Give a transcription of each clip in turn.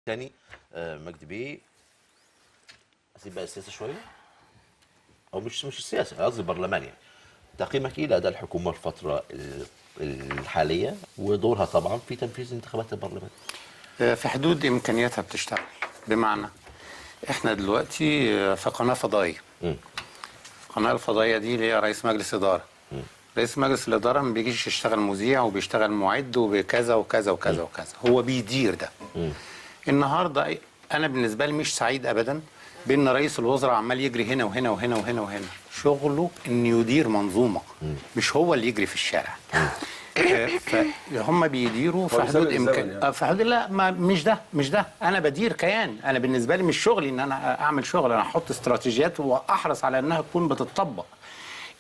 تاني مجدي بيه، اسيب بقى السياسة شوية، او مش السياسة، قصدي البرلمان يعني. تقييمك ايه لاداء الحكومة الفترة الحالية ودورها طبعا في تنفيذ انتخابات البرلمان؟ في حدود امكانياتها بتشتغل، بمعنى احنا دلوقتي في قناة فضائية. القناة الفضائية دي اللي هي رئيس مجلس ادارة. رئيس مجلس الادارة ما بيجيش يشتغل مذيع وبيشتغل معد وبكذا وكذا وكذا وكذا، هو بيدير ده. النهارده انا بالنسبة لي مش سعيد ابدا بان رئيس الوزراء عمال يجري هنا وهنا وهنا وهنا وهنا. شغله انه يدير منظومة، مش هو اللي يجري في الشارع. فهم بيديروا في حدود امكان يعني. في حدود، لا ما مش ده مش ده، انا بدير كيان. انا بالنسبة لي مش شغلي ان انا اعمل شغل، انا احط استراتيجيات واحرص على انها تكون بتطبق.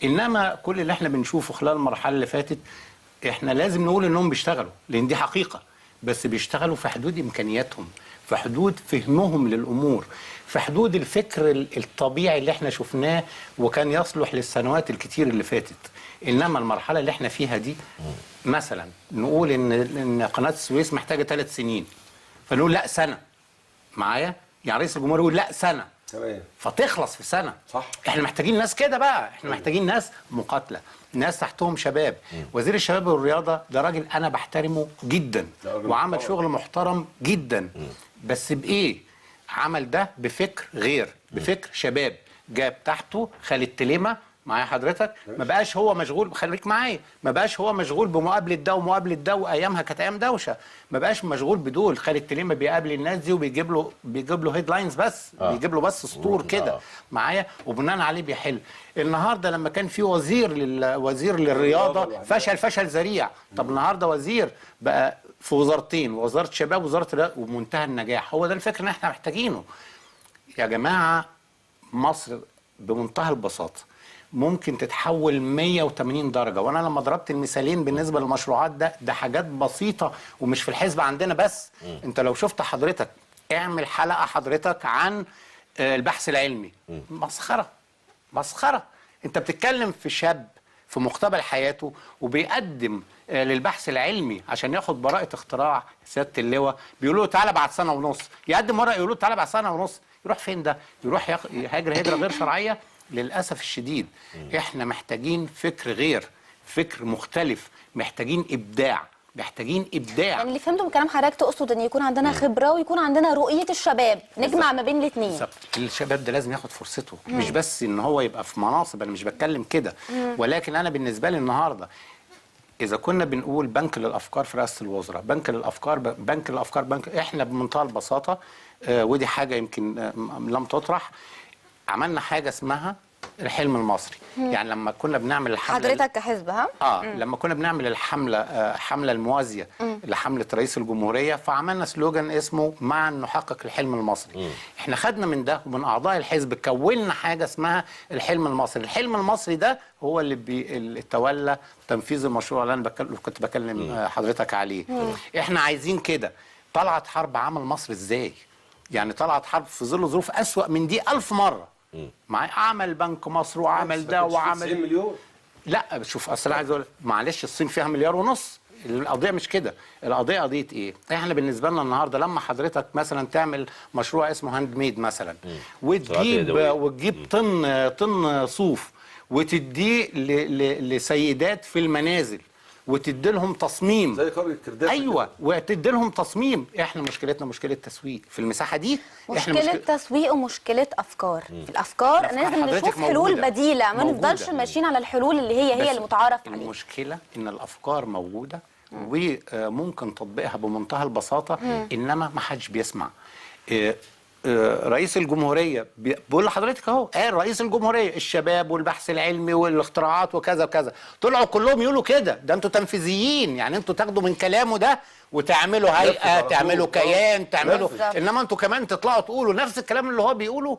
انما كل اللي احنا بنشوفه خلال المرحلة اللي فاتت، احنا لازم نقول انهم بيشتغلوا، لان دي حقيقة، بس بيشتغلوا في حدود امكانياتهم، في حدود فهمهم للامور، في حدود الفكر الطبيعي اللي احنا شفناه وكان يصلح للسنوات الكتير اللي فاتت. انما المرحلة اللي احنا فيها دي، مثلا نقول ان قناة السويس محتاجه 3 سنين، فنقول لا سنة. معايا؟ يعني رئيس الجمهورية يقول لا سنة، تمام، فتخلص في سنة. صح. احنا محتاجين ناس كده بقى، احنا محتاجين ناس مقاتله، ناس تحتهم شباب. وزير الشباب والرياضة ده راجل انا بحترمه جدا، وعمل شغل محترم جدا، بس بايه؟ عمل ده بفكر غير، بفكر شباب. جاب تحته خالد تليمه، معايا حضرتك؟ ما بقاش هو مشغول، خليك معايا، ما بقاش هو مشغول بمقابله ده ومقابله ده، وايامها كانت ايام دوشه، ما بقاش مشغول بدول. خالد تليمه بيقابل الناس دي وبيجيب له بيجيب له headlines بس، بيجيب له بس سطور كده، معايا، وبناء عليه بيحل. النهارده لما كان في وزير وزير للرياضة فشل فشل ذريع. طب النهارده وزير بقى في وزارتين، وزارة شباب ووزارة الرياضة، ومنتهى النجاح. هو ده الفكر اللي احنا محتاجينه يا جماعة. مصر بمنتهى البساطة ممكن تتحول 180 درجة، وأنا لما ضربت المثالين بالنسبة للمشروعات ده حاجات بسيطة ومش في الحزب عندنا بس. أنت لو شفت حضرتك، اعمل حلقة حضرتك عن البحث العلمي، مسخرة مسخرة. أنت بتتكلم في شاب في مقتبل حياته وبيقدم للبحث العلمي عشان ياخد براءة اختراع سيادة اللواء، بيقولوا له تعالى بعد سنة ونص، يقدم ورقة يقولوا له تعالى بعد سنة ونص، يروح فين ده؟ يروح يهاجر هجرة غير شرعية. للأسف الشديد احنا محتاجين فكر غير، فكر مختلف، محتاجين إبداع، محتاجين إبداع. يعني اللي فهمته من كلام حضرتك تقصد إن يكون عندنا خبرة ويكون عندنا رؤية الشباب، نجمع ما بين الاثنين. بالظبط، الشباب ده لازم ياخد فرصته، مش بس إن هو يبقى في مناصب، أنا مش بتكلم كده، ولكن أنا بالنسبة لي النهارده إذا كنا بنقول بنك للأفكار في رئاسة الوزراء، بنك للأفكار، بنك للأفكار، بنك، إحنا بمنتهى البساطة، ودي حاجة يمكن لم تطرح، عملنا حاجة اسمها الحلم المصري. يعني لما كنا بنعمل الحملة، حضرتك كحزب، ها؟ لما كنا بنعمل الحملة، حمله الموازيه لحمله رئيس الجمهورية، فعملنا سلوجان اسمه معا نحقق الحلم المصري. احنا خدنا من ده ومن اعضاء الحزب كونا حاجة اسمها الحلم المصري. الحلم المصري ده هو اللي تولى تنفيذ المشروع اللي انا كنت بكلم حضرتك عليه. احنا عايزين كده. طلعت حرب عمل مصر ازاي؟ يعني طلعت حرب في ظل ظروف اسوأ من دي 1000 مرة. معايا، عمل بنك مصر وعمل ده وعمل 90 مليون. لا شوف، اصل انا عايز اقول معلش، الصين فيها 1.5 مليار. القضية مش كده، القضية قضية ايه؟ احنا بالنسبة لنا النهارده لما حضرتك مثلا تعمل مشروع اسمه handmade مثلا، وتجيب طن صوف وتديه لسيدات في المنازل وتدي لهم تصميم زي قرية كرداسة. ايوه، وتدي لهم تصميم. احنا مشكلتنا مشكلة تسويق في المساحة دي، احنا مشكلة تسويق ومشكلة افكار. الافكار لازم نشوف حلول بديله، ما نفضلش ماشيين على الحلول اللي هي اللي متعارف عليها. المشكلة ان الافكار موجودة وممكن تطبيقها بمنتهى البساطة، انما ما حدش بيسمع. رئيس الجمهورية بيقول لحضرتك اهو، قال رئيس الجمهورية الشباب والبحث العلمي والاختراعات وكذا وكذا، طلعوا كلهم يقولوا كده. ده انتوا تنفيذيين، يعني انتوا تاخدوا من كلامه ده وتعملوا هيئة، تعملوا كيان، تعملوا، انما انتوا كمان تطلعوا تقولوا نفس الكلام اللي هو بيقوله.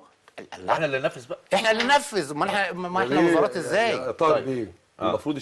احنا اللي ننفذ بقى، احنا اللي ننفذ. ما احنا وزارات ازاي؟ طيب المفروض